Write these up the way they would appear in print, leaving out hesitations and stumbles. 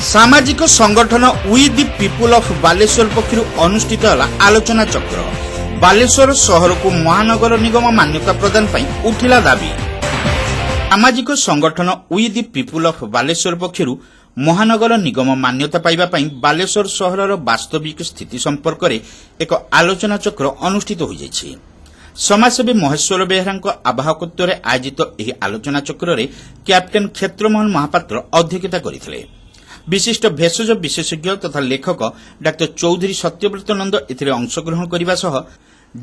ସାମାଜିକ ସଂଗଠନ We the People of Baleswar ପକ୍ଷରୁ ଅନୁଷ୍ଠିତ ହେଲା ଆଲୋଚନା ଚକ୍ର। ବାଲେଶ୍ୱର ସହରକୁ ମହାନଗର ନିଗମ ମାନ୍ୟତା ପ୍ରଦାନ ପାଇଁ ଉଠିଲା ଦାବି। ସାମାଜିକ ସଂଗଠନ We the People of Baleswar ପକ୍ଷରୁ ମହାନଗର ନିଗମ ମାନ୍ୟତା ପାଇବା ପାଇଁ ବାଲେଶ୍ୱର ସହରର ବାସ୍ତବିକ ସ୍ଥିତି ସମ୍ପର୍କରେ ଏକ ଆଲୋଚନା ଚକ୍ର ଅନୁଷ୍ଠିତ ହୋଇଯାଇଛି। ସମାଜସେବୀ ମହେଶ୍ୱର ବେହେରାଙ୍କ ଆବାହକତ୍ୱରେ ଆୟୋଜିତ ଏହି ଆଲୋଚନା ଚକ୍ରରେ କ୍ୟାପ୍ଟେନ୍ କ୍ଷେତ୍ରମୋହନ ମହାପାତ୍ର ଅଧ୍ୟକ୍ଷତା କରିଥିଲେ। ବିଶିଷ୍ଟ ଭେଷଜ ବିଶେଷଜ୍ଞ ତଥା ଲେଖକ ଡାକ୍ତର ଚୌଧୁରୀ ସତ୍ୟବ୍ରତ ନନ୍ଦ ଏଥିରେ ଅଂଶଗ୍ରହଣ କରିବା ସହ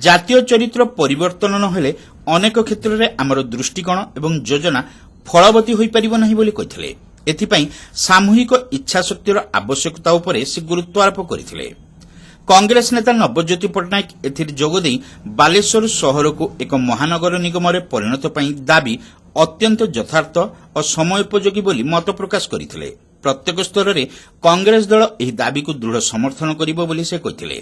ଜାତୀୟ ଚରିତ୍ର ପରିବର୍ତ୍ତନ ନ ହେଲେ ଅନେକ କ୍ଷେତ୍ରରେ ଆମର ଦୃଷ୍ଟିକୋଣ ଏବଂ ଯୋଜନା ଫଳବତୀ ହୋଇପାରିବ ନାହିଁ ବୋଲି କହିଥିଲେ। ଏଥିପାଇଁ ସାମୂହିକ ଇଚ୍ଛାଶକ୍ତିର ଆବଶ୍ୟକତା ଉପରେ ସେ ଗୁରୁତ୍ୱ ଆରୋପ କରିଥିଲେ। କଂଗ୍ରେସ ନେତା ନବଜ୍ୟୋତି ପଟ୍ଟନାୟକ ଏଥିରେ ଯୋଗଦେଇ ବାଲେଶ୍ୱର ସହରକୁ ଏକ ମହାନଗର ନିଗମରେ ପରିଣତ ପାଇଁ ଦାବି ଅତ୍ୟନ୍ତ ଯଥାର୍ଥ ଓ ସମୟୋପଯୋଗୀ ବୋଲି ମତ ପ୍ରକାଶ କରିଥିଲେ। ପ୍ରତ୍ୟେକ ସ୍ତରରେ କଂଗ୍ରେସ ଦଳ ଏହି ଦାବିକୁ ଦୃଢ଼ ସମର୍ଥନ କରିବ ବୋଲି ସେ କହିଥିଲେ।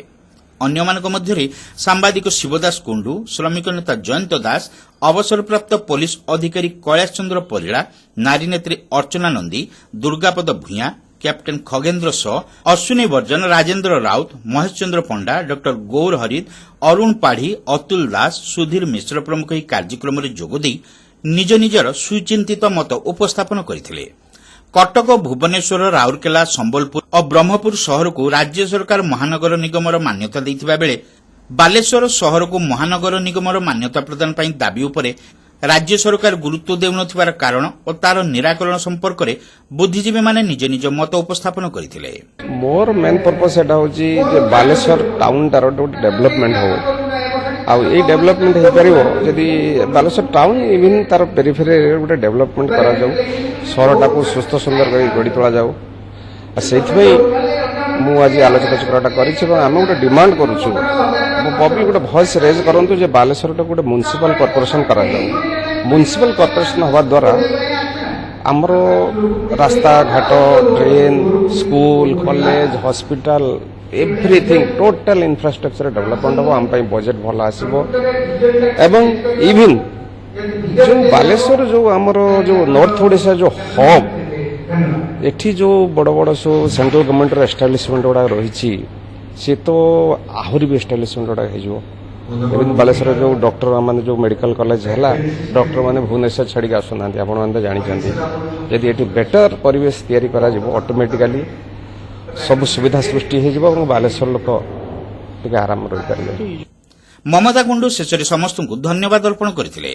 ଅନ୍ୟମାନଙ୍କ ମଧ୍ୟରେ ସାମ୍ବାଦିକ ଶିବଦାସ କୁଣ୍ଡୁ, ଶ୍ରମିକ ନେତା ଜୟନ୍ତ ଦାସ, ଅବସରପ୍ରାପ୍ତ ପୋଲିସ ଅଧିକାରୀ କୈଳାସ ଚନ୍ଦ୍ର ପରିଡ଼ା, ନାରୀ ନେତ୍ରୀ ଅର୍ଚ୍ଚନା ନନ୍ଦୀ, ଦୁର୍ଗାପଦ ଭୂୟାଁ, କ୍ୟାପ୍ଟେନ୍ ଖଗେନ୍ଦ୍ର ଶ, ଅଶ୍ୱିନୀ ବର୍ଜନ, ରାଜେନ୍ଦ୍ର ରାଉତ, ମହେଶ ଚନ୍ଦ୍ର ପଣ୍ଡା, ଡକ୍ଟର ଗୌର ହରିତ, ଅରୁଣ ପାଢ଼ୀ, ଅତୁଲ ଦାସ, ସୁଧୀର ମିଶ୍ର ପ୍ରମୁଖ ଏହି କାର୍ଯ୍ୟକ୍ରମରେ ଯୋଗଦେଇ ନିଜ ନିଜର ସୁଚିନ୍ତିତ ମତ ଉପସ୍ଥାପନ କରିଥିଲେ। କଟକ, ଭୁବନେଶ୍ୱର, ରାଉରକେଲା, ସମ୍ବଲପୁର ଓ ବ୍ରହ୍ମପୁର ସହରକୁ ରାଜ୍ୟ ସରକାର ମହାନଗର ନିଗମର ମାନ୍ୟତା ଦେଇଥିବା ବେଳେ ବାଲେଶ୍ୱର ସହରକୁ ମହାନଗର ନିଗମର ମାନ୍ୟତା ପ୍ରଦାନ ପାଇଁ ଦାବି ଉପରେ ରାଜ୍ୟ ସରକାର ଗୁରୁତ୍ୱ ଦେଉନଥିବାର କାରଣ ଓ ତାର ନିରାକରଣ ସମ୍ପର୍କରେ ବୁଦ୍ଧିଜୀବୀମାନେ ନିଜ ନିଜ ମତ ଉପସ୍ଥାପନ କରିଥିଲେ। ମୋର ମେନ୍ ପର୍ପସ୍ ସେଇଟା ହେଉଛି ଯେ ବାଲେଶ୍ୱର ଟାଉନଟାର ଗୋଟେ ଡେଭଲପମେଣ୍ଟ ହଉ। ଆଉ ଏଇ ଡେଭଲପମେଣ୍ଟ ହେଇପାରିବ ଯଦି ବାଲେଶ୍ୱର ଟାଉନ, ଇଭିନ୍ ତାର ପେରିଫେରିରେ ଗୋଟେ ଡେଭଲପମେଣ୍ଟ କରାଯାଉ, ସହରଟାକୁ ସୁସ୍ଥ ସୁନ୍ଦର କରି ଗଢ଼ି ତୋଳାଯାଉ। ଆଉ ସେଇଥିପାଇଁ ମୁଁ ଆଜି ଆଲୋଚନା ଚକ୍ରଟା କରିଛି ଏବଂ ଆମେ ଗୋଟେ ଡିମାଣ୍ଡ କରୁଛୁ, ପବ୍ଲିକ ଗୋଟେ ଭଏସ୍ ରେଜ୍ କରନ୍ତୁ ଯେ ବାଲେଶ୍ୱରଟାକୁ ଗୋଟେ ମ୍ୟୁନିସିପାଲ କର୍ପୋରେସନ କରାଯାଉ। ମ୍ୟୁନିସିପାଲ କର୍ପୋରେସନ ହେବା ଦ୍ୱାରା ଆମର ରାସ୍ତାଘାଟ, drain, school, college, hospital, everything, total infrastructure development ହେବ। ଆମ ପାଇଁ ବଜେଟ୍ ଭଲ ଆସିବ ଏବଂ ଇଭିନ୍ ଯେଉଁ ବାଲେଶ୍ୱର ଯେଉଁ ଆମର ଯେଉଁ ନର୍ଥ ଓଡ଼ିଶା ଯେଉଁ ହବ୍, ଏଠି ଯେଉଁ ବଡ଼ ବଡ଼ ସବୁ ସେଣ୍ଟ୍ରାଲ ଗଭର୍ଣ୍ଣମେଣ୍ଟର ଏଷ୍ଟାବ୍ଲିଶମେଣ୍ଟ ଗୁଡ଼ାକ ରହିଛି, ସିଏ ତ ଆହୁରି ବି ଏଷ୍ଟାବ୍ଲିଶମେଣ୍ଟ ଗୁଡ଼ାକ ହେଇଯିବ। ଏବେ ବାଲେଶ୍ୱର ଯେଉଁ ଡକ୍ଟର ମାନେ ଯେଉଁ ମେଡିକାଲ କଲେଜ ହେଲା, ଡକ୍ଟର ମାନେ ଭୁବନେଶ୍ୱର ଛାଡ଼ିକି ଆସୁନାହାନ୍ତି, ଆପଣମାନେ ତ ଜାଣିଛନ୍ତି। ଯଦି ଏଠି ବେଟର ପରିବେଶ ତିଆରି କରାଯିବ, ଅଟୋମେଟିକାଲି ସବୁ ସୁବିଧା ସୃଷ୍ଟି ହେଇଯିବ ଏବଂ ବାଲେଶ୍ୱର ଲୋକ ଟିକେ ଆରାମ ରହିପାରିବେ। ମମତା କୁଣ୍ଡୁ ଶେଷରେ ସମସ୍ତଙ୍କୁ ଧନ୍ୟବାଦ ଅର୍ପଣ କରିଥିଲେ।